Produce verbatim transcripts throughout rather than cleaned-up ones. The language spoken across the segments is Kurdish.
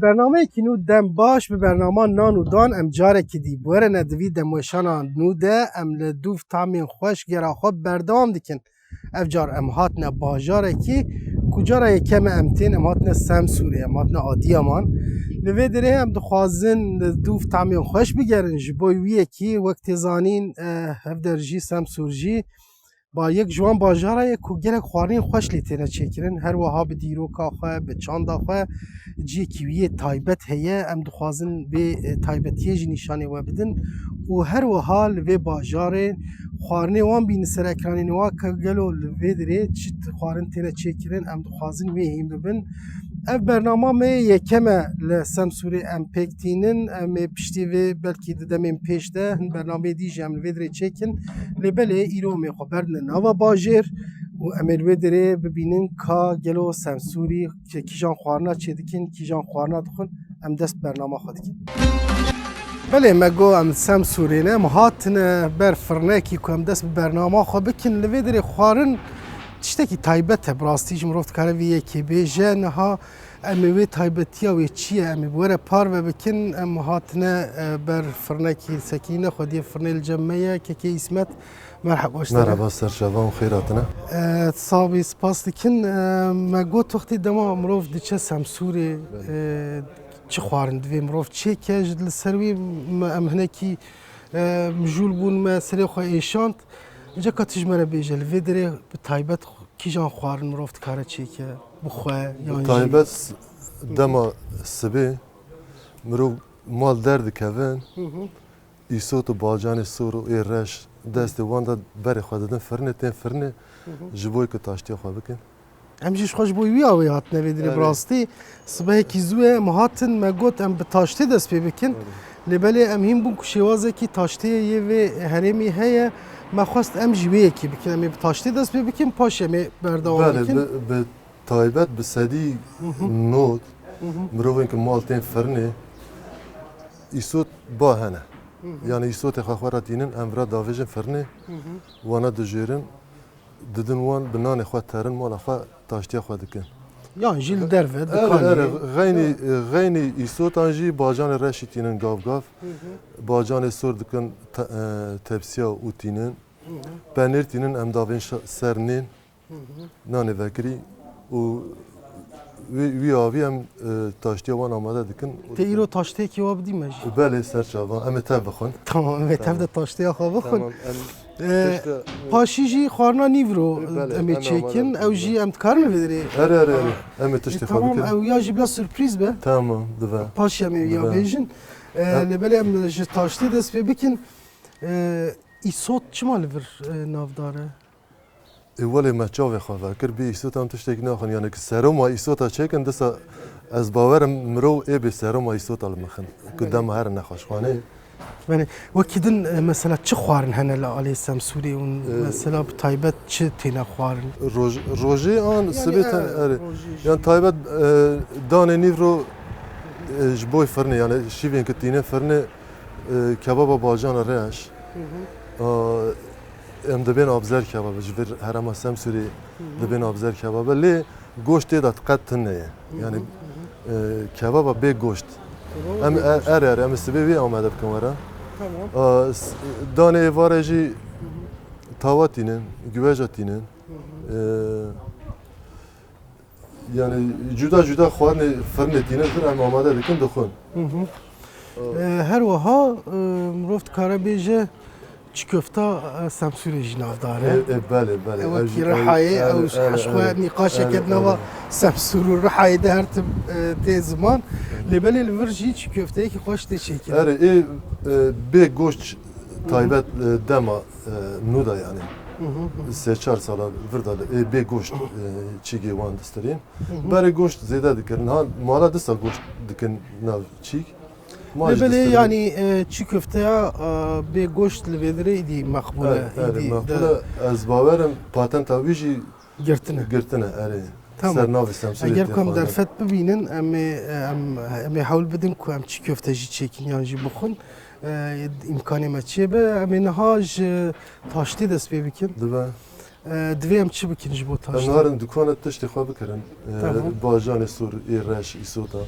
Bernameyekî nû dem baş bi bernama nan û dan em carekî dî bi we re ne di vî demweşana nû de em li dûv tamên xweş gera xwe berdewam dikin. Ev car em hatine bajarekî ku cara yekem e em tên, em hatine Semsûrê, em hatine Adiyaman. Li vê derê em dixwazin li dûv tamên xweş bigerin. Ji bo wî yekî wek tê zanîn, eh, hev der jî Semsûr jî ba yek ji wan bajara ye ku gelek xwarinên xweş lê têne çêkirin. Her wiha bi dîroka xwe, bi çanda xwe cihekî wî yê taybet heye. Em dixwazin vê, e, taybetiyê jî nîşanê we bidin. Û her wiha li vê bajarê xwarinê wan bînin ser ekranê nê wa ke gelo li vê dirê çi xwarin têne çêkirin, em dixwazin wê hîn bibin. Ev bernama me yekem e li Semsûrê em pêk tînin. Em ê piştî vê belkî di demên pêş de hin bernameyê dî jî em li vê dirê çêkin. Lê belê îro em ê xwe berdine nava bajêr û em ê li wê dirê bibînin ka gelo Semsûrî kîjan xwarina çêdikin, kîjan xwarina dixwin, em dest bi bernama xwe dikin. Belê me got em Semsûrê ne, em hatine ber firnekî ku em dest bi bernama xwe bikin. Li vê dirê xwarin tiştekî taybet e, bi rastî jî mirov dikare vê yekê bêje. Niha em ê wê taybetiya wê çi ye? Em ê bi we re parve bikin. Em hatine, e, ber firnekî, sekînî nexwediye, firnê li cem me ye. Kekê Îsmet, merheba ji te re. Merheba, ser çavan û xêr hatine. E, sax bî, spas dikin. E, me got wextê dema mirov diçe Semsûrê, e, çi xwarin divê mirov çêke, ji li ser wî me, em hinekî, e, mijûl bûn, me serê xwe êşand. Îca ka tu ji me re bêje, li vê derê bi taybet kîjan xwarin mirov dikare çêke, bixwe, yan jî... Taybet dema sibê mirov mal derdikevin, Hı hı. îsot û bacanê sor û ê reş destê wan de berê xwe didin firnê, tên firnê Hı hı. ji bo ku taştiya xwe bikin. Em jî ji xwe ji bo wî awê hatine vê dirê. Evet. Bi rastî sibehekî zû ye, em hatin, me got em bi taştê dest pê bikin. Evet. Lê belê em hîn bûn ku şêwazekî taştê yê vê herêmî heye, me xwest em jî wê yekê bikin. Em ê bi taştê dest pê bikin, paşê em ê berdewam Belê, bikin. Bi, bi taybet bi sedî Hı hı. nod Hı hı. mirovên ku mal tên firnê, îsot ba hene. Hı hı. Yani îsotê xwe xwe re tînin, em vira davêjin firnê, Hı hı. wana dijêrin, didin wan, bi nanê xwe terin, mala xwe taştiya xwe dikin. Yan jî li derve, Erê, dikanê. erê, xeynî, xeynî îsotan jî bacanê reşî tînin gav gav. Hı hı. Bacanê sor dikin te-, e, tepsiya û tînin. Hı hı. Penêr tînin, em davên şa-, ser nên. Hı hı. Nanê vekirî û wî, wî avî em, e, taştiya wan amade dikin. Tê îro taşteyekî wa bidî me jî. Belê, ser çavan. Em ê tev bixwin. Tamam, em ê tev Tamam. de taşteya xwe bixwin. Tamam, em Ee, tişt de, paşî jî xwarina nîvro Belê, em ê em amade çêkin. Ew bikin. jî em dikarin vê derê. Erê, erê, erê. Em ê tiştê Ee, xwe tamam, bikin. Ew ya jî bila surprîz be. Tamam, dibe. Paşî em ê ya Dibe. bêjin. Ee, Ha. lê belê em ji taştê dest pê bikin. Ee, îsot çima li vir, e, navdar e? Ê, welê me çavê xwe vekir, bê îsotan tiştekî naxwin. Yani ki seroma îsota çêkin, disa ez bawerim mirov ê bê seroma îsota li min xin. Ku Belê. dema herin nexweşxanê. Belê. Wekî din, e, mesela çi xwarin hene li alê Semsûrê û Ee, mesela bi taybet çi têne xwarin? Roj-, rojê an Yani, sibê e, te-, erê. rojê jî. Yani taybet, e, danê nîvro, e, ji boy firnê, yani şîvên ki tîne firnê, e, kebaba bacana reş. Hı hı. A, em dibên abzer kebaba, ji vir herema Semsûrê Hı hı. dibên abzer kebaba. Lê goşt tê de qet tune ye. Hı hı, Yani, hı hı. e, kebaba bê goşt. Kebaba Em bê e-, goşt. er er, em sibê wê amade bikin were. Tamam. A, s-, danê êvarê jî Hı hı. tawa tînin, güveca tînin. Hı hı. E, Yani cuda cuda xwarinê firnê tînin, vir em amade dikin, dixwin. Hı hı. Ee, her wiha, e, mirov dikare bêje çi köfta, e, Semsûrê jî navdar e. E, e, belê, belê. E, wekî Ev jî, Rihayê, ev, ew ev, ji her ev, xwe ev, nîqaşeke ev, di nava ev. Semsûr û Rihayê de her tim, e, tê ziman. Lê belê li vir jî çi köfteyekî xweş tê çêkirin. Erê, ê, e, bê goşt Hı hı. taybet, e, dema, e, nû de yani. Hı hı, hı hı. Sê çar sala vir de ê bê goşt, e, çîgê wan distirîn. Hı hı. Berê goşt zêde dikirin. Ha, mala disa goşt dikin nav çîk. Ma Lê jî belê distirin. yani, e, çî köfteya, e, bê goşt li vê dirê îdî meqbûl e, Evet, evet, îdî meqbûl de e. Ez bawerim patenta wî jî Girtine. girtine, erê. Tamam. Ser navê Semsûrê Eger tê ku em xwarin. derfet bibînin, em ê, em, em ê hewl bidin ku em çî köfte jî çêkin yan jî bixwin. E, îmkanê me çêbe, em ê niha ji taştê dest pê bikin. Dibe. E, divê em çi bikin ji bo Em taştê? niharin dukana tiştê xwe bikirin. E, Tamam. Bacanê sor, ê reş, îsota.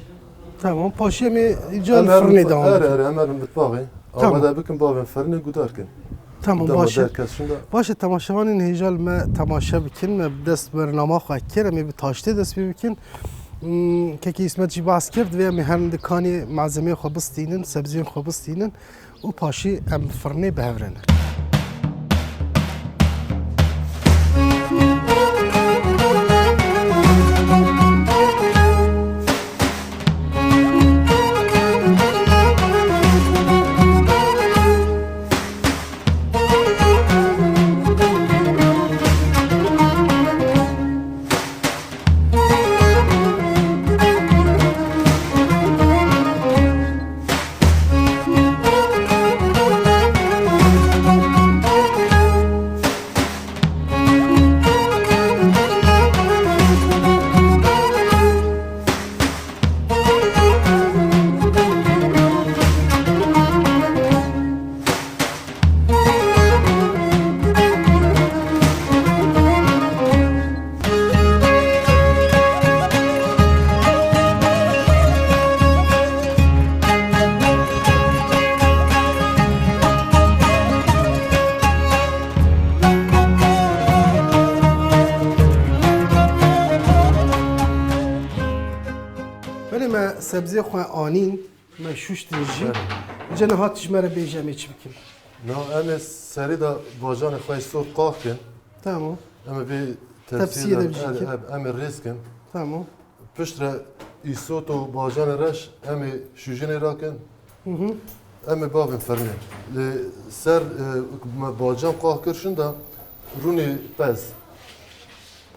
Tamam, paşê em ê îcar li firnê devam bikin. Erê, erê, em ê mitbaxê. Tamam. Amade bikin, bavên firnê guhdar kin. Tamam, baş e. Baş e, temaşevanên hêja li me temaşe bikin, me bi dest bernama xwe kir, em ê bi taştê dest pê bikin. Hmm, kekê Îsmet jî behs kir, divê em ê her di kanê malzemeyê xwe bistînin, sebziyên xwe bistînin û paşî em bi firnê bi hev re ne. Belê, me sebzê xwe anîn, me şuştin jî. Evet. Îca niha tu ji me re bêje em ê çi bikin? Na, em ê serî de bacanê xwe îsot qax kin. Tamam. Em ê vê tepsiyê de, tepsiyê de em, em ê rêz kin. Tamam. Piştre îsot û bacanê reş em ê şûjinê rakin. Hı hı. Em ê bavên firnê. Li ser, e, me bacan qax kir şûnda rûnê pez.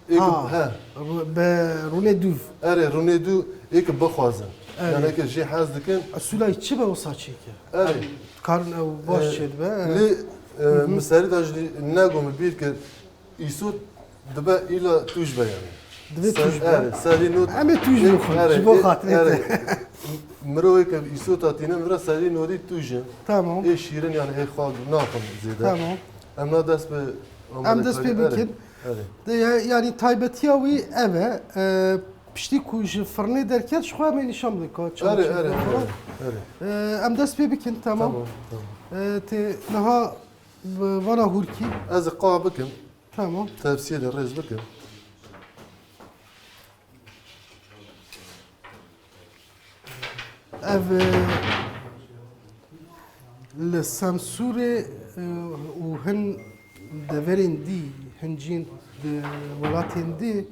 Ê ki, ha, he. Ru-, be rûnê dûv. Erê, rûnê dû ê ki bixwazin. Erê. Yani ki jî hez dikin. Esûla çi be wisa çêke? Erê. Karin ew baş, e, çêdibe, e. Lê, e, hı hı, min serî de jî nego min bîr kir. Îsot dibe îla tûj be yani. Dibe tûj be. Erê, serî not. Em ê tûj bixwin, erê, ji bo xatirê te. Mirovê ke îsota tîne min re serî nodî tûj in. Tamam. Ê şîrin yani ê xwe naxwin zêde. Tamam. Em na dest bi, em dest pê bikin. Erê. De ya-, yani taybetiya wî ev e. E, piştî ku ji firnê derket, ji xwe em ê nîşan bidin ka çawa çêdibe. Erê, erê, erê. E, em dest pê bikin, tamam. Tamam, tamam. E, tê niha bi vana hûrkî. Ez ê qax bikim. Tamam. Tepsiyê de rêz bikim. Ev, e, li Semsûrê, e, û hin deverên dî, hin cîn di welatên dî,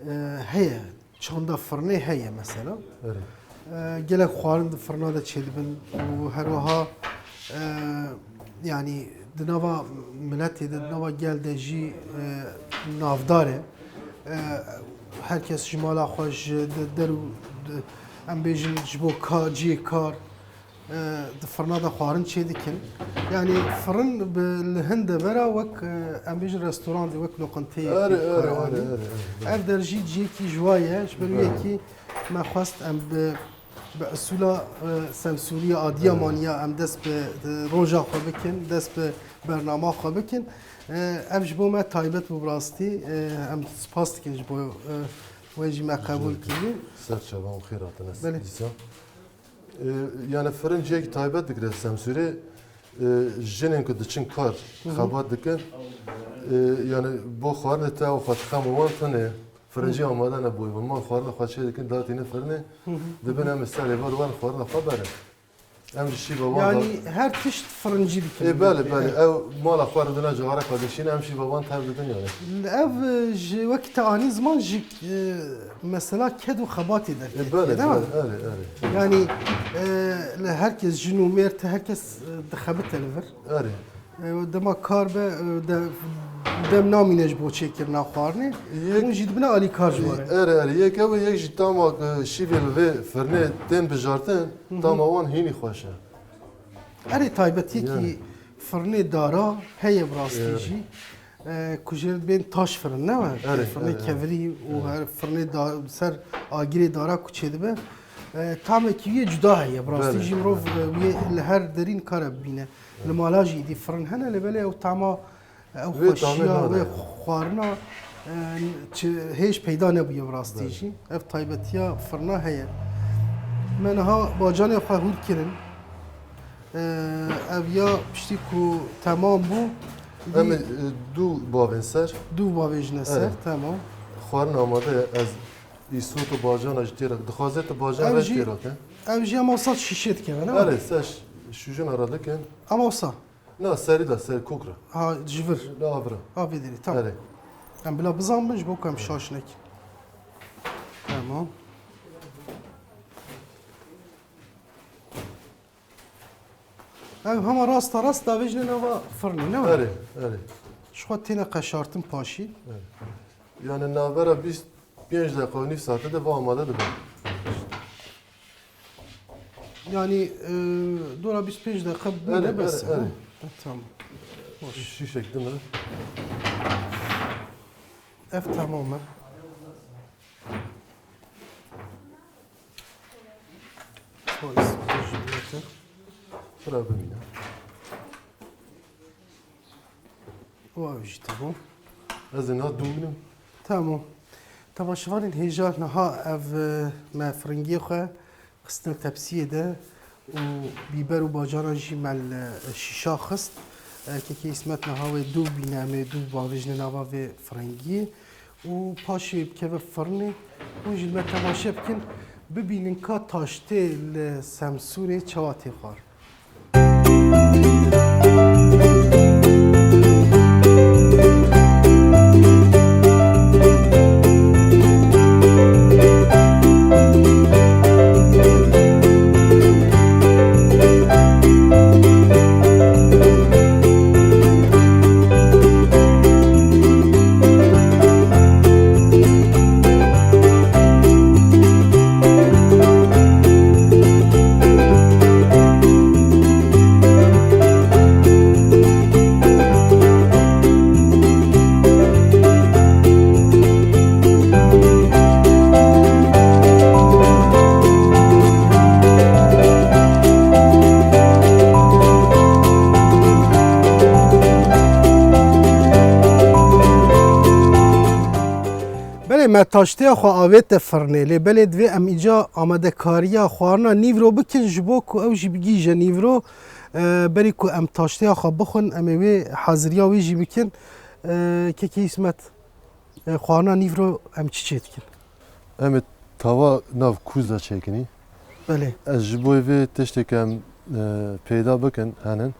e, heye. Çanda firnê heye mesela. Erê. E, gelek xwarin di firna de çêdibin û her wiha, e, yani di nava miletê de, di nava gel de jî, e, navdar e. E, her kes ji mala xwe, ji de-, der û de-, em bêjin ji bo ka-, cihê kar, e, di firna de xwarin çêdikin. Yani firin bi, li hin devera wek, e, em bêjin restorantê, wek loqinteyekî kare anî. Erê, erê, erê, erê, erê. Ev der jî cihekî ji wa ye, ji ber wê yekî me xwest em bi, bi esûla, e, Semsûriya Adiyamanî ya em dest bi, e, roja xwe bikin, dest bi bernama xwe bikin. E, ev ji bo me taybet bû bi rastî. E, em spas dikin ji bo, e, we jî me qebûl kirî. Ser çavan xêr hatine. Belê. Dîsa. E, yani firin cihekî taybet digire Semsûrê. E, jinên ku diçin kar, hı hı, xebat dikin. E, yani bo xwarinê te ew xwe dixem û wan tune. Firin jî amade nebûyî. Wan xwarinê xwe çê dikin, datînin firinê. Hı hı. Dibin em ê serê ber wan xwarinê xwe berin. Em ji şîva wan. Yani her tişt firincî dikin. Ê, belê, belê. Ew mala xwe re dine cixare xwe dişîne, em şîva wan tev didin yani. Ev, e, ji wekî te anî ziman ji, e, mesela ked û xebatê derketiye, değil mi? Ê, belê, belê, erê, erê. Yani, e, li her kes, jin û mêr, te her kes, e, dixebite li vir. Erê. E, dema kar be, e, de-, dem namîne ji bo çêkirina xwarinê. Yek. Hûn jî dibine alîkar ji we re. Erê, erê. Yek ew e, yek jî tama, e, şîvê li vê firnê tên bijartin, hı hı, tama wan hînî xweş e. Erê, taybetiyekî, yani, firnê dara heye bi rastî, erê, jî. E, ku jê re dibên taş firin, ne we? Erê, firnê, erê, kevirî û, erê, her firnê da-, ser agirê dara ku çêdibe. E, tamekî wî yê cuda heye. Bi rastî, belê, jî mirov, belê, e, wê li her derî nikare bibîne. Li mala jî îdî firin hene, lê belê ew tama, ew xweşiya wê xwarina, e, çi hêj peyda nebûye bi rastî jî. Belê. Ev taybetiya firna heye. Me niha bacanê xwe hûr kirin. Ee, ev ya piştî ku temam bû, dî Em ê, e, du bavên ser. Du bavêjine ser, Evet. Tamam. Xwarin amade ye. Ez îsot û bacana jî têra. Dixwaze tu bacan Ev re jî, têra ke. Ev jî em wisa şîşê dikeve, ne? Erê, ser ş-, şûjina re dikin. Em wisa? Na, serî de, ser kok re. Ha, ji vir. Li av re. Ha, vê derê, tamam. Erê. Em bila bizan bin ji bo ku em şaş nekin. Tamam. Ev hema rasta rast davêjine nava firnê, ne? Erê, erê. Ji xwe têne qeşartin paşî. Erê. Yani navbera bîst pênc deqa û nîv saete de va amade dibe. Yani, e, dora bîst pênc deqa bûne Erê, bes. Erê, erê. Ha, tamam. Baş. Şîşek dime. Ev tamam e. Polis jilete. Bira bimîne. Û ev jî tamam. Ez ê niha dû binim. Tamam. Temaşevanên hêja niha ev, e, me firingiyê xwe xistine tepsiyê de û bîber û bacanan jî me li şîşa xist. Erkekê Îsmet niha wê dû bîne, em ê dû bavêjine nava vê firingiyê. û paşê bikeve firnê. Hûn jî li me temaşe bikin, bibînin ka taştê li Semsûrê çawa tê xwarin. Belê me taştêya xwe avête firnê, lê belê divê em îca amadekariya xwarina nîvro bikin, ji bo ku ew jî bigihîje nîvro, e, berî ku em taştêya xwe bixwin, em ê wê haziriya wê jî bikin. E, Kekê Îsmet, e, xwarina nîvro em çi çê dikin? Em ê tawa nav kûz de çêkinî. Belê. Ez ji bo vê tiştê ke em, e, peyda bikin henin.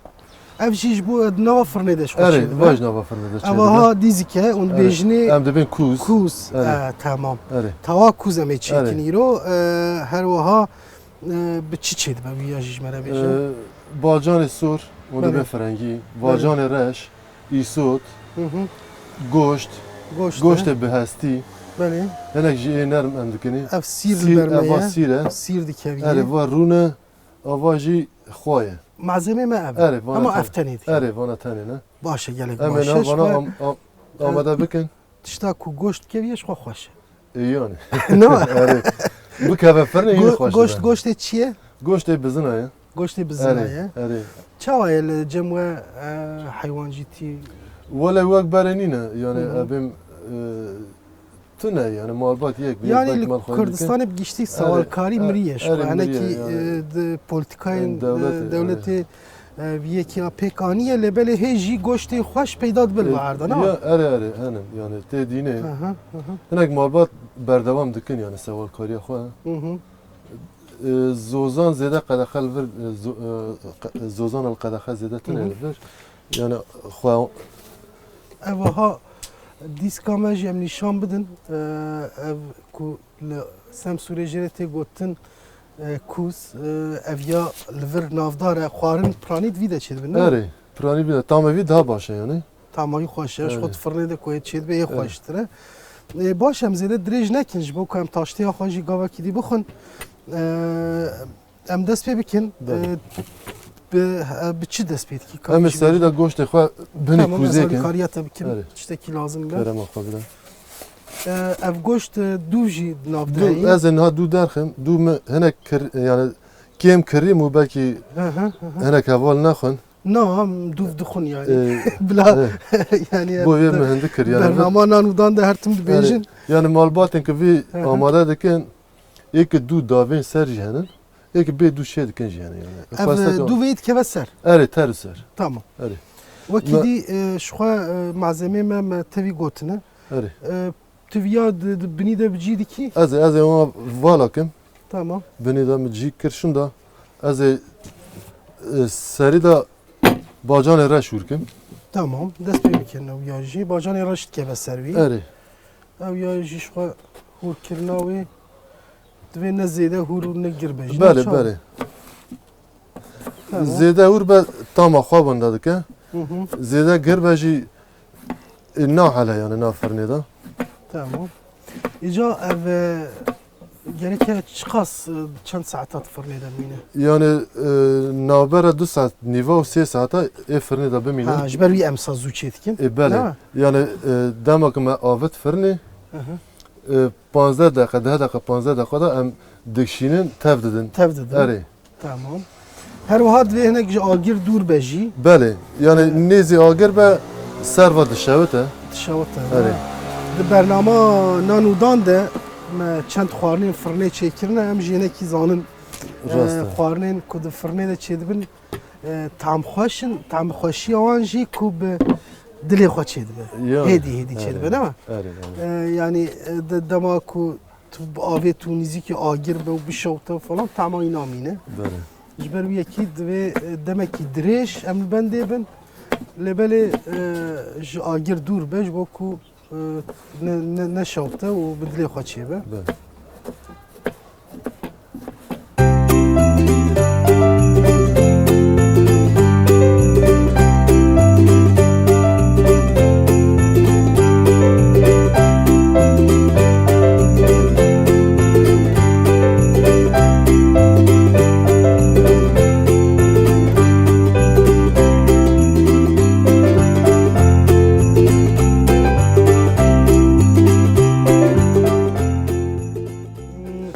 Ev jî ji bo di nava firnê de ji xwe Erê, çêdibe. Vaj nava firnê de çêdibe. Ev aha dîzike û Erê, dibêjinê em dibên kûz. Kûz. Erê. E, tamam. Erê. Tawa kûz em ê çêkin Erê. îro. E, her wiha, e, bi çi çêdibe wî ya jî ji me re bêje? E, bacanê sor û Belê. dibe firengî, Belê. bacanê reş, îsot, Hı hı. goşt, Goşt e. goştê bi hestî. Belê. Hinek jî ê nerm em dikinî. Ev sîr Sîr, li ber me eva ye. sîr e. Sîr dikevî. Erê, va rûne, ava jî xwe ye. Malzemê me ev e. Erê, vana Ama tenê. ev tenê dikevî. Erê, vana tenê ne. Baş e, gelek Em ê baş e. niha Ji vana xwe, am-, am-, e, amade bikin. Tişta ku goşt dikevî ye ji xwe xweş e. E, yani. Ne? Erê. Bikeve firnê yine Go-, xweş goşt, dibe. goştê çi ye? Goştê bizina ye. Goştê bizina Erê, ye. erê. Çawa ye li cem we, e, heywancîtî? Wele wek berê nîne. Yani Hı hı. ebêm, e, tune yani malbat yek, Yani yek li malxwedî dikin. Kurdistanê bi giştî Erê, sewalkarî e, mirî ye. Ji erê xwe mirî ye, hinekî, yani. e, di politikayên, Dewletê, e, dewletê, erê. e, bi yekî ya pêk aniye, lê belê hê jî goştê xweş peyda dibe li E, baharda, ne? ya, erê, erê, henin. Yani tê dînê. Aha, aha. Hinek malbat berdewam dikin yani sewalkariya xwe. Hı hı. E, zozan zêde qedexe li vir, e, zo-, e, qe-, zozan li qedexe zêde tune Hı hı. li vir. Yani xwe Ev aha dîska me jî em nîşan bidin. E, ev ku li Semsûrê jê re tê gotin, e, kûz, e, ev ya li vir navdar e. Xwarin piranî di vî de çêdibin, ne? Erê, piranî vî de. Tamê vî daha baş e yani. Tamê wî xweş e. Ji xwe Erê. di firnê de ku yê çêdibe yê Erê. xweştir e. E, baş em zêde dirêj nekin ji bo ku em taştêya xwe jî gavekî dî bixwin. E, Em dest pê bikin. Belê. E, bi, e, bi çi dest pê dikî? Em ê serî de goştê xwe binê Tamam, ez kûzê kin. alîkariya te bikim. Erê. Tiştekî lazim be. Kerema xwe bide. E, ev goşt, e, dû jî di nav de Dû, heyî. ez ê niha dû derxim. Dû min hinek kir, yani kêm kirîm û belkî Hı hı, hı hı. hinek heval nexwin. Na, em dûv dixwin yani. E, Bila, e. yani Bo vê em min hindik kir yani. bernama nan û dan de her tim Erê. dibêjin. Yani malbatên ki vî Hı hı. amade dikin, ê ki dû davên ser jî henin. Êk bê dû çê dikin jî yani. Yani. Ev, Xweste e, ka- dû vê dikeve ser. Erê, ter û ser. Tamam. Erê. Wekî Me- dî, e, ji xwe, e, malzemê me, me tevî gotine. Erê. E, tu viya di, di binî de bi cî dikî? Ez ê, ez ê wan vala kim. Tamam. Binî de min cî kir şunda. Ez ê, e, serî de bacanê reş hûr kim. Tamam. Dest pê bikin ew ya jî. Bacanê reş dikeve ser wî. Erê. Ew ya jî ji xwe hûrkirina wê divê ne zêde hûr û ne gir be jî. Belê, belê. Tamam. Zêde hûr be tama xwe wenda dike. Hı hı. Zêde gir be jî, e, nahele yani nav firnê de. Tamam. Îca ev, e, gereke çiqas, e, çend saeta di firnê de bimîne? Yani, e, navbera du saet nîva û sê saeta ê firnê de bimîne. Ha, ji ber wî em sa zû çê dikin. E, belê. Değil mi? Yani, e, dema ku me avêt firnê, Hı hı. e, panzdeh deqe, deh deqe, panzdeh deqe de em dikişînin, tev didin. Tev didin. Erê. Tamam. Her wiha divê hinek ji agir dûr be jî. Belê. Yani nêzî agir be, serva dişewite. Dişewite. Erê. Ha. Di bernama nan û dan de me çend xwarinên firnê çêkirine, em jî hinekî zanin, Rast e, e. xwarinên ku di firnê de çêdibin, e, tam xweş in, tam xweşiya wan jî ku bi dilê xwe çêdibe. Ya. Hêdî hêdî Erê. çêdibe, değil mi? Erê, erê. E, yani, e, de, dema ku tu bi avê tu nîzîkî agir be û bişewte falan, tama wî namîne. Belê. Ji ber wî yekî divê, e, demekî dirêj em li bendê bin. Lê belê, e, ji agir dûr be, ji bo ku, e, ne, ne, neşewte û bi dilê xwe çêbe. Belê.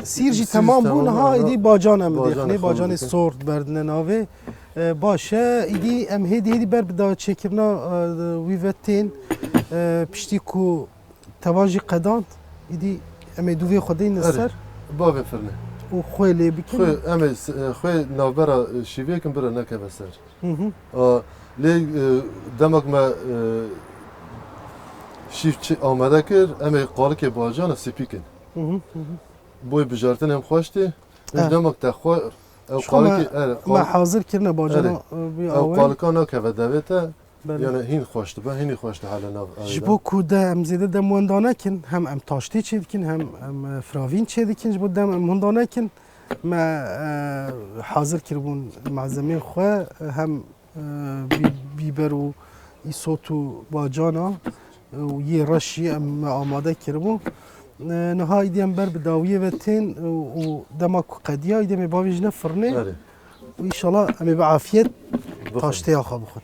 Sîr jî Sîr jî temam bû, temam, niha aha. êdî bacan em Bacanê dixinê, xwe bacanê dikin. sor berdine navê. E, baş e, êdî em hêdî hêdî ber bi dawa çêkirina, e, wî ve tên, e, piştî ku tevan jî qedand, êdî em ê dûvê xwe deyne Erê, ser bavê firnê. û xwê lê bikin. Xwê, em ê s-, e, xwê navbera, e, şîvê kin bira nekeve ser. Hı hı. A, lê, e, demek me, e, şîv çi-, amade kir, em ê qalikê bacana sipî kin. Hı hı, hı hı. Boy bijartin hem xweş tê. Ji Evet. demek te xwe, ew Ji xwe me, qalikê, erê, me qal-, hazir kirine bacana, erê. e, bi Ew awê. qalika nakeve devê te, Belê. yani hîn xweş dibe, hînî xweş dihele nav Ji evê de. bo ku de em zêde dem wenda nekin, hem em taştê çêdikin, hem em, e, firavîn çêdikin, ji bo dem em wenda nekin, me, e, hazir kiribûn malzemên xwe, e, hem, e, bî-, bîber û îsot û bacana, e, û yê reşî em me amade kiribû. E, niha îdî em ber bi dawiyê ve tên, e, û dema ku qediya, îdî em ê bavêjine firnê. Erê. Û înşallah em ê bi afiyet Bixwin. taştêya xwe bixwin.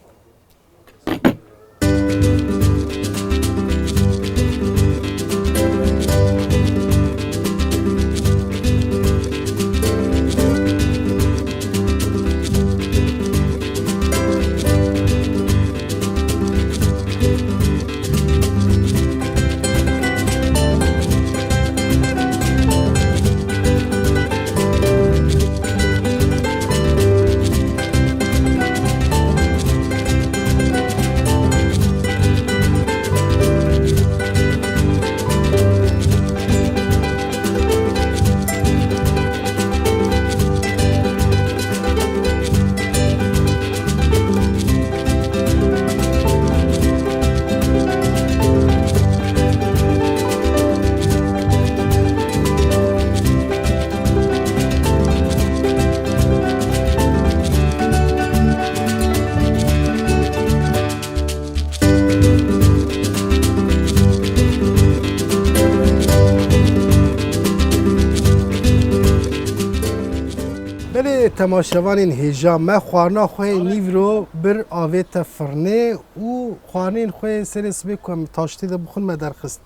Belê temaşevanên hêja me, xwarina xwe yê nîvro bir avête firnê û xwarinên xwe yê serê sibê ku em taştê de bixwin me derxist.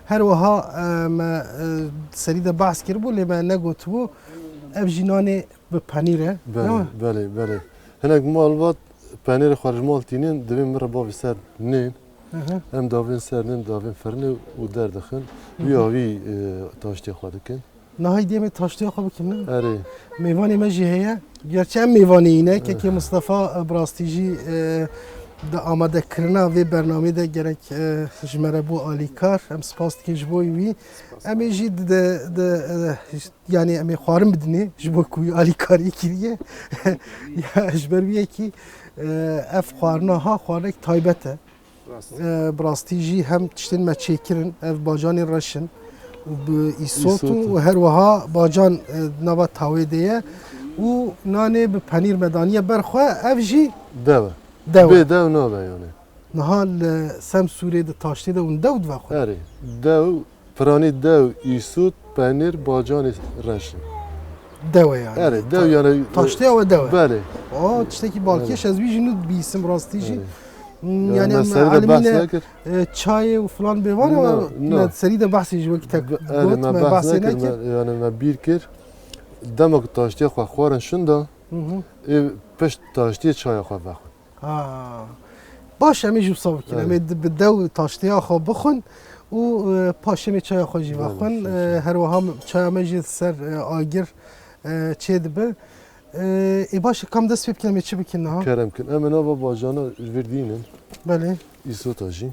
Her wiha, e, me, e, serî de behs kiribû, lê me negotibû. Ev jî nanê bi penîr e, Belê, değil mi? belê, belê. Hinek malbat penêrê xwe ji mal tînin, divê min re bavê ser nên. Hı hı. Em davên ser nên, davên firnê û derdixin. Hı hı. Wî ya wî, e, taştê xwe dikin. Niha dê em ê taştêya xwe bikin, ne? Erê. Mêvanê me jî heye. Gerçi em mêvanê yî ne, kekê Mustafa, e, bi rastî jî, e, di amadekirina vê bernameyê de gerek, e, ji me re bû alîkar. Em spas dikin ji bo wî. Em ê jî di, di, di, e, yanî em ê xwarin bidinê ji bo ku wî alîkarî kiriye. Ya, ji ber wî yekî, e, ev xwarina ha xwarinek taybet e. Rast. E, bi rastî jî hem tiştên me çêkirin, ev bacanê reş in û bi îsot û Îsot in. Û her wiha bacan, e, nava tawê de ye û nanê bi penîr me daniye ber xwe, ev jî Dew e. Dew e. Bê dew nabe yani. Niha li Semsûrê di taştê de hûn dew divexwin? Erê. Dew, piranî dew, îsot, penîr, bacanê reş in. Dew e yani. Erê, dew yani. Taştê ew e dew e. Belê. O, tiştekî balkêş, Erê. ez wî jî nû dibîsim rastî jî. Erê. Hmm, Yani yani me em serî de behs elimîne, nekir. e, çayê û filan bêvan No, ama no. me serî de behsê ji wekî te Be-, erê, got, me me behs behsê nekir, nekir. me, yani me bîr kir. Dema ku taştê xwe xwarin şinda, Hı hı. ê pişt taştê çaya xwe vexwin. Ha. Baş, em ê jî wisa bikin. Em Evet. ê di-, bi dew taştêya xwe bixwin û, e, paşê em ê çaya xwe jî Belê, vexwin. E, her wiha çaya me jî ser, e, agir, e, çê dibe. E, ê baş, kam dest pê bikin, em ê çi bikin niha? Kerem kin. Em ê nava bajana ji vir dînin. Belê. Îsota jî.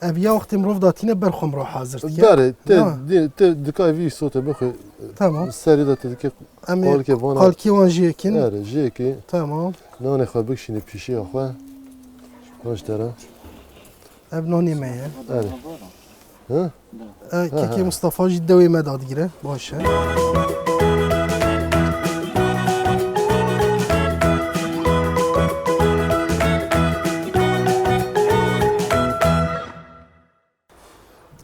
Ev ya wextê mirov datîne ber xwe mirov hazir dike. Berê, te, Ya. di, te dikay vî îsotê bixwe. Tamam. Serî de te dike Em ê qalkê vana. qalkê wan jî yekin. Erê, jê yekê. Tamam. Nanê xwe bikişîne pîşiya xwe. Baş tera. Ev nanê me ye. Erê. Hı? E, Ha, kekê ha. Mustafa jî dewê me dadigire. Baş e.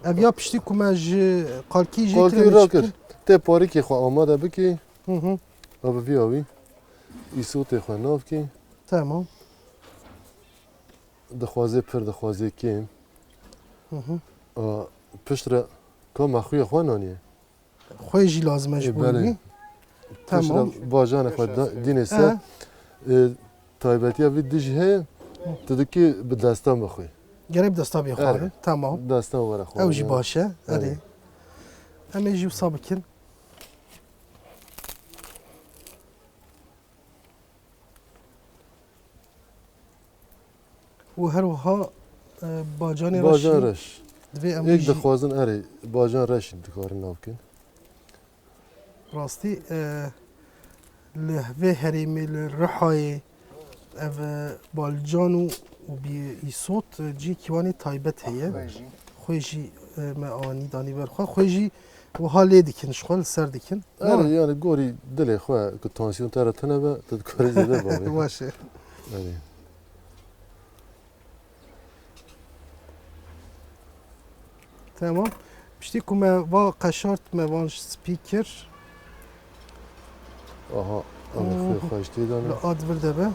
Ev ya piştî ku me ji qalkî jê Qalkî kir, em ê rakir. çi bikin? Tê parikê xwe amade bikî. Hı hı. Abi vî awî. Îsotê xwe navkî. Tamam. Dixwazê pir, dixwazê kêm. Hı hı. A, piştre ka me xuya xwe naniye. Xwê jî lazim e ji Ê, bo belê. wî. Piştre Tamam. bajanê xwe da-, dînê ser. E. E, taybetiya vî dijî heye, tu dikî bi destan bixwî. Gerek bi desta bê xwarin. Erê. Tamam. Destan were xwarin. Ew jî baş e. Erê. Erê. Em ê jî wisa bikin. Û her wiha, e, bacanê Bacan reş. reş. Divê em Êk jî dixwazin erê, bacan reş dikarin navkin. Rastî, e, li vê herêmê, li Rihayê, ev, e, balcan û, û bi îsot, e, cihekî wan ê taybet heye. Xwe jî. Xwe jî, e, me anî danî ber xwe. Xwe jî wiha lê dikin, ji xwe li ser dikin. Erê, yani gorî dilê xwe ku tansiyon te re tune be, tu dikarî zêde bavê. Baş e. Erê. Tamam. Piştî ku me va qeşart, me van spî kir. Aha, ev Hmm. xwe xweş tê de ne? Li ad vir de be.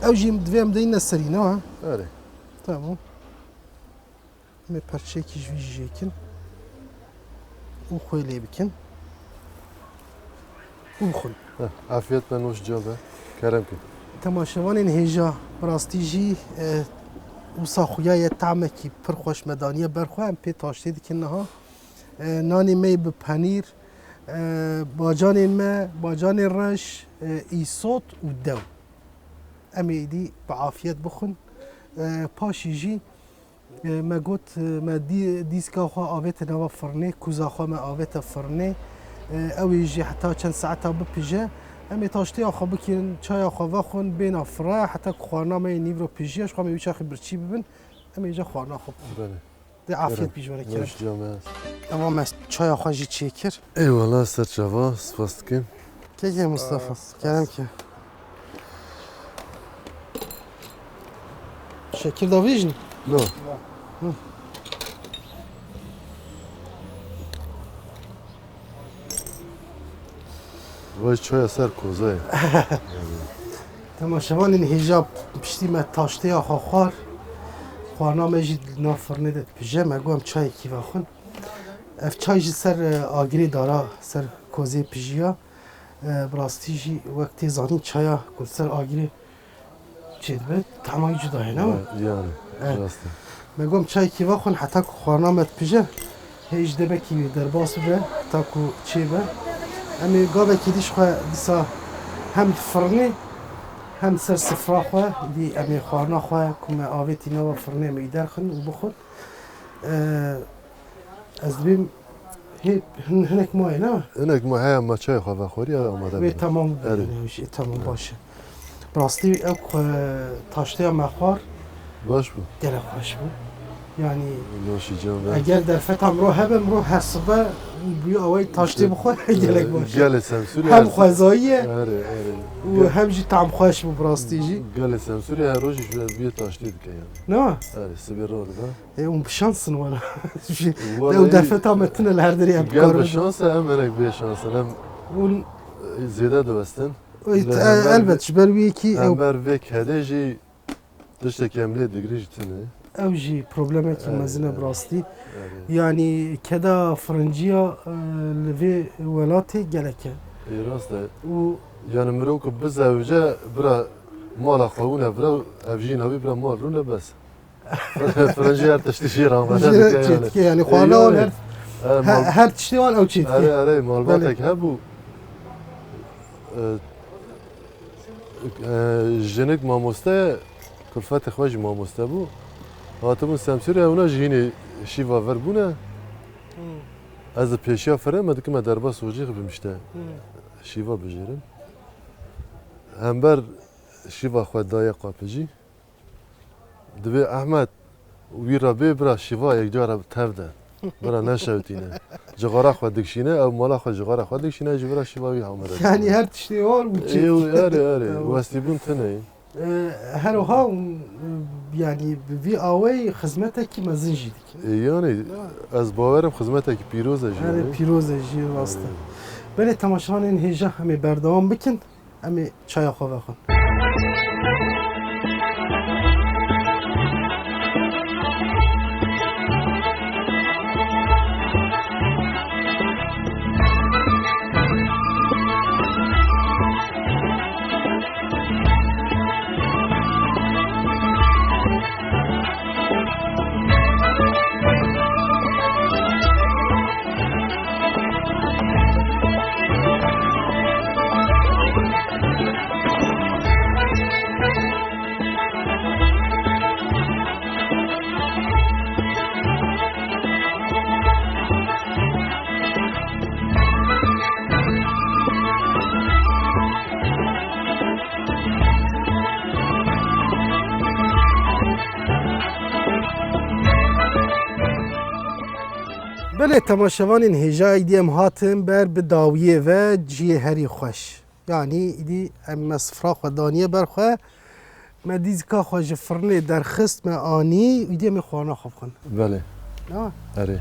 Ew jî divê em deyne serî, ne? Erê. Tamam. Em ê perçeyekî ji vî jî jêkin û xwê lê bikin û bixwin. Heh, afiyet be, noş ca be. Kerem kin. Temaşevanên hêja, bi rastî jî, e, wisa xuya ye, tamekî pir xweş me daniye ber xwe. Em pê taştê dikin niha. E, nanê me yê bi penîr, e, bacanên me, bacanê reş, e, îsot û dew. Em ê êdî bi afiyet bixwin. E, paşî jî E, me got, e, me dî-, dîska xwe avête nava firnê, kuza xwe me avête firnê. E, ew ê jî heta çend saeta bipije. Em ê taştêya xwe bikin, çaya xwe vexwin, bêna fire, heta ku xwarina me yê nîvro pijiye, ji xwe em ê wî çaxê birçî bibin. Em ê îca xwarina xwe bikin. Belê. Dê afiyet Kerem. bî ji we re, Kerem. Noş ca me. Eva me çaya xwe jî çêkir. Eyvallah, ser çava, spas dikim. Kekê Mustafa, Aa, spas. Kerem ke. Şekil davêjin. No. Hı. Vay çaya ser kozayê. Temaşevanên hêja, piştî me taştêya xwe xwar. Xwarina me jî nav firnê de dipije, me got em çayekî vexwin. Ev çay ji ser, e, agirê dara, ser kozê pijiya. E, bi rastî jî wek tê zanîn çaya ku ser agirê Çêdibe, tahma wî cuda hene. Yani, Evet. Rast e. Me gom çayekî vexwin heta ku xwarina me dipije. Hê ji debekî wî derbas bibe, heta ku çêbe. Em ê gavekî dî ji xwe dîsa hem di firnê, hem ser sifra xwe, dî em ê xwarina xwe ku me avêtî nava firnê em ê derxin û bixwin. Ee, ez dibêm hê hin-, hinek maye, ne? Hinek ma heye, ma çayê xwe vexwarî, ya amade Wê bû. Tamam bibe, Erê. Yani, ew jî tamam baş e. Bi rastî ew ku taştêya me xwar Baş bû. Gelek xweş bû. Yani Noşî can be. Eger derfeta mirov hebe, mirov her sibe bûyî awayî taştê bixwe gelek baş e. Gelê Semsûrê Hem her xwezayî ye Erê, erê. Û hem jî tam xweş bû bi rastî jî. Gelê Semsûrê her rojî ji biyê taştê dike yani. Ne? Erê, sibê radibe. E, hûn bi şans in wala. Wala Ew derfeta me tune li her derê em Gel bi dikarin. Şans e, em erek bê şans in. Em Hûn zêde diwestin. Ê, Li te- hember elbet ji ber wî yekî ew Hember vê kedê jî tiştekî em lê digirî jî tune. Ew jî problemekî Erê, mezin e bi erê. Rastî. Erê. Yanî keda firinciya, e, li vê welatê gelek e. Ê, rast e. Û Yani mirov ku bizewice bira mala xwe wine bira ev jîna wî bira mal rûne bes. Firin jî her tiştî jê re amade Jê re dike yani. Çêdike yani, Ê, xwarina wan yani. Her, E, her, mal- her tiştê wan ew çêdike. Erê, erê, malbatek Belê. Hebû. E, e, jinik mamoste ye, kulfetê xwe jî mamoste bû. Hatibûn Semsûrê, ewna jî hînê şîva vir bûne. Hmm. Ez di pêşiya firin me dikime derbas û jî bimişte. Hmm. Şîva bijêrin. Hember şîva xwe daye qapicî. Dibê Ehmed, wî re bê bira şîva yekcar re tev de. Bira neşewtîne. Cixara xwe dikişîne, ew mala xwe cixara xwe dikişîne, ji bira şîva wî hamire. Yani her tiştê wan û çê. Ê, erê, erê. Tamam. Westîbûn tune ye. Ee, her wiha, e, yani bi vî awayî xizmetekî mezin jî dike. Ê, yani ez bawerim xizmetekî pîroz e jî. Erê, yani. Pîroz e jî, rast e. Erê. Belê, temaşevanên hêja em ê berdewam bikin. Em ê çaya xwe vexwin. Belê, temaşevanên hêja, êdî em hatin ber bi dawiyê ve cihê herî xweş. Yanî, êdî em me sifra xwe daniye ber xwe, me dîzika xwe ji firnê derxist, me anî, êdî em ê xwarina xwe bixwin. Belê. Ha? Erê.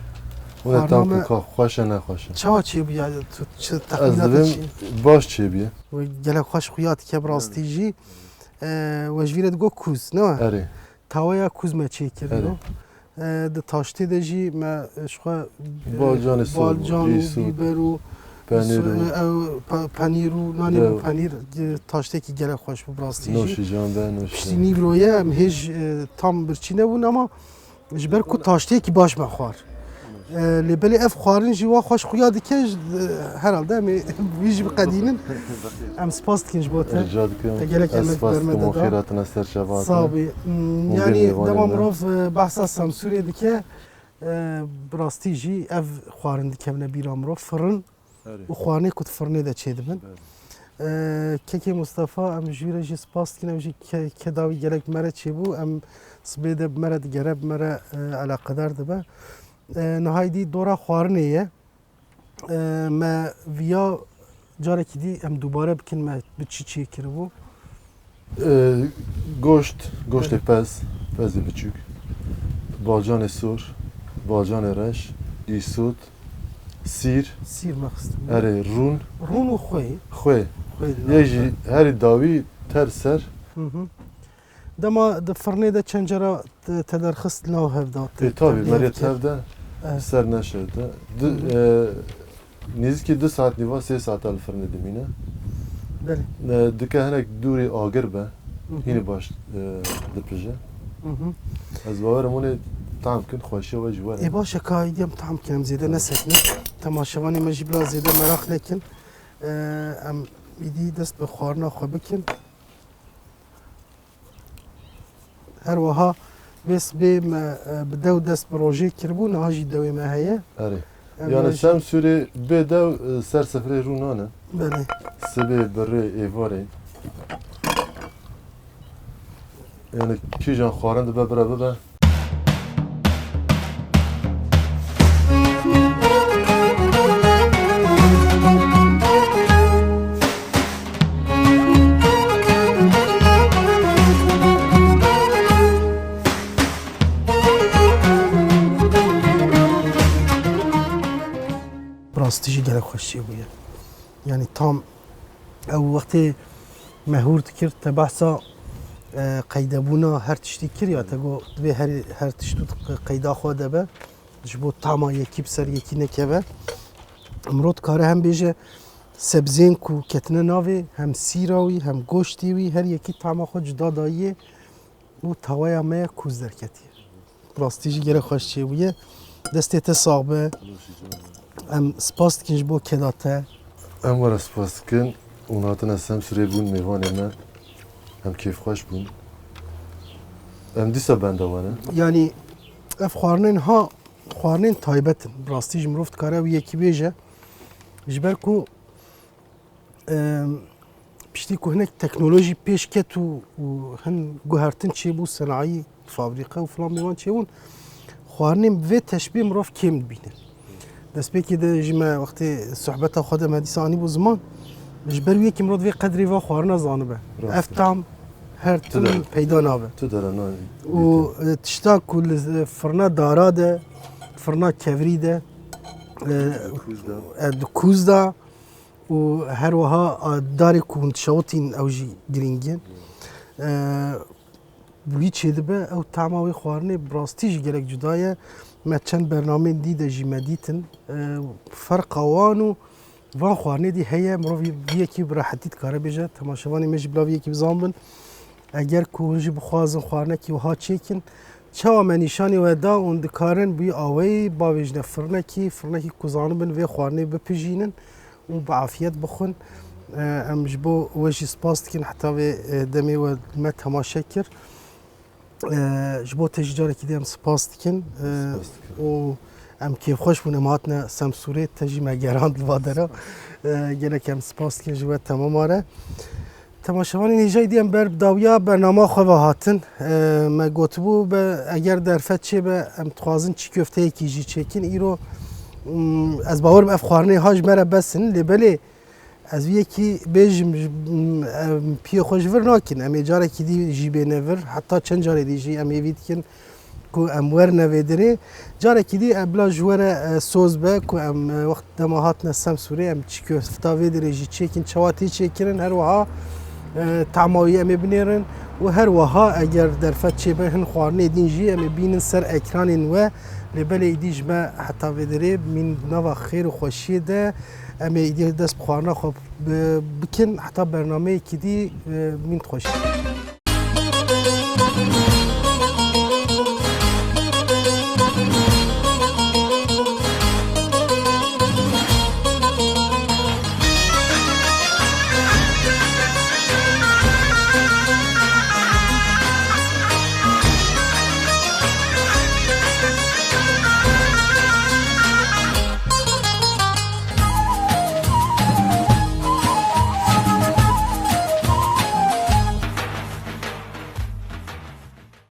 Hûn ê Xwarina tam me ku ka xweş e, nexweş e. Çawa çêbûye? Tu çi Ez texmînata dibêm çi? Baş çêbûye. We gelek xweş xuya dike bi rastî jî. E, we ji vî re digot kûz, ne? Erê. Taweya kûz me çêkirî. Erê. E, di taştê de jî me, e, ji xwe, e, Balcanê sor bû, balcan û îsot, bîber û penîr û îso-, e, ew pe-, penîr û nanê Dew. Bû penîr, e, taştêkî gelek xweş bû bi rastî jî. Noşî can be, noşî. Piştî nîvroyê em hêj, e, tam birçî nebûn ama ji ber ku taştêkî baş me xwar. E, lê belê ev xwarin jî wa xweş xuya dike, ji, e, herhalde em ê wî jî biqedînin. Em spas dikin ji bo te. Rica dikim. Te gelek Ez emek spas ber me dikim, de da. Xêr hatine ser çava hatine. Sax bî. Hmm, Hûn yani bênê dema vanê me. Mirov, e, behsa Semsûrê dike, e, bi rastî jî ev xwarin dikevine bîra mirov. Firin Erê. Û xwarinê ku di firnê de çêdibin. Belê. E, Kekê Mustafa, em ji wî re jî spas dikin, ew jî ke-, keda wî gelek bi me re çêbû, em sibê de bi me re digere, bi me re, e, eleqedar dibe. E, niha êdî dora xwarinê ye. E, me viya carekî dî em dubare bikin, me bi çi çêkiribû? E, goşt, goştê Belê. Pez, pezê biçûk, balcanê sor, balcanê reş, îsot, sîr, Sîr me xistin. Erê, rûn. Rûn û xwê. Xwê. Xwê Yek jî herî dawî ter ser. Hı hı. Dema di firnê de çend cara te, te derxist nav hev da, te, Ê, tabî, te merê dikir. Tev de, Evet. Ser neşewte. Di, Hı hı. E, Nêzîkî du saet nîva, sê saeta li firnê dimîne. Belê. E, dike hinek dûrî agir be. Hînî baş e, dipije. Ez bawerim hûn ê tam kin, xweşiya we jî were. Ê baş e, ka îdî em tam kin, em zêde nesekine. Temaşevanê me jî bila zêde meraq nekin. E, em îdî dest bi xwarina xwe bikin. Her wiha vê sibê me e, bi dew dest bi rojê kiribû, niha jî dewê me heye. Erê. Em Yani jî Semsûrê bê dew e, ser sifrê rû nane. Belê. Sibê, birê, êvarê. Yani kîjan xwarin dibe bira bibe. Bi rastî jî gelek xweş çêbûye. Yani tam ew wextê me hûr dikir, te behsa e, qeydebûna her tiştî kir ya, te got divê her, her tişt û qeyda xwe de be. Ji bo tama yekî bi ser yekî nekeve. Mirov dikare hem bêje sebzên ku ketine navê, hem sîra wî, hem goştê wî, her yekî tama xwe cuda dayiyê û tawaya me kûz derketiye. Rastî jî gelek xweş çêbûye. Destê te sax be. Em spas dikin ji bo keda te. Em we re spas dikin. Hûn hatine Semsûrê bûn mêvanê me. Em kêfxweş bûn. Em dîsa benda we ne. Yanî ev xwarinên ha, xwarinên taybet in. Bi rastî jî mirov dikare ew yekî bêje. Ji ber ku, em, piştî ku hinek teknolojî pêş ket û, û hin guhertin çêbû, senayî, fabrîqe û filan bêvan çêbûn, xwarinên bi vê teşbî mirov kêm dibîne. Destpêkê de jî me wextê sohbeta xwe de me dîsa anîbû ziman, ji ber wê yekê mirov divê qedrê va xwarina zanibe. Rast e. Ev tam her tim peyda nabe. Tu dere na. Û, e, tişta ku li, e, firna dara de, firna kevirî de, e, Kûz de. e, di kûz de û her wiha, a, darê ku hûn dişewitîn ew jî girîng in. E, Wî çêdibe, ew tama wê xwarinê bi rastî jî gelek cuda ye. Me çend bernameyên dî de jî me dîtin. E, ferqa wan û van xwarinê dî heye, mirov vî yekî bi rehetî dikare bêje. Temaşevanê me jî bila vî yekî bizan bin. Eger ku hûn jî bixwazin xwarinekî wiha çêkin, çawa me nîşanî we da, hûn dikarin bi wî aweyî bavêjine firnekî, firnekî ku zanibin vê xwarinê bipijînin û bi afiyet bixwin. E, em ji bo we jî spas dikin, heta vê, e, demê we me temaşe kir. E, ji bo te jî carekî dî em spas dikin. E, Spas dikin. Û em kêfxweş bûn, em hatine Semsûrê, te jî me gerand li va dera. E, gelek em spas dikin ji we temama re. Temaşevanên hêja, îdî em ber bi dawiya bernama xwe ve hatin. E, me gotibû, be, eger derfet çêbe, em dixwazin çî köfteyekî jî çêkin. Îro, mm, ez bawerim ev xwarinê ha ji me re bes in. Lê belê ez vî yekî bêjim, ji, mm, em piyê xwe ji vir nakin. Em ê carekî dî jî bêne vir. Heta çend carê dî jî em ê vî dikin ku em werine vê derê. Carekî dî, e, bila ji we re, e, soz be ku em, e, wext dema hatine Semsûrê, em çî köfta vê derê jî çêkin, çawa tê çêkirin, her wiha, e, tama wî em ê binêrin û her wiha eger derfet çêbe hin xwarinê din jî em ê bînin ser ekranên we. Lê belê îdî ji me heta vê derê mîn nava xêr û xweşiyê de, em ê îdî dest bi xwarina xwe bi-, bikin, heta bernameyekî dî, e, mîn xweşiyê.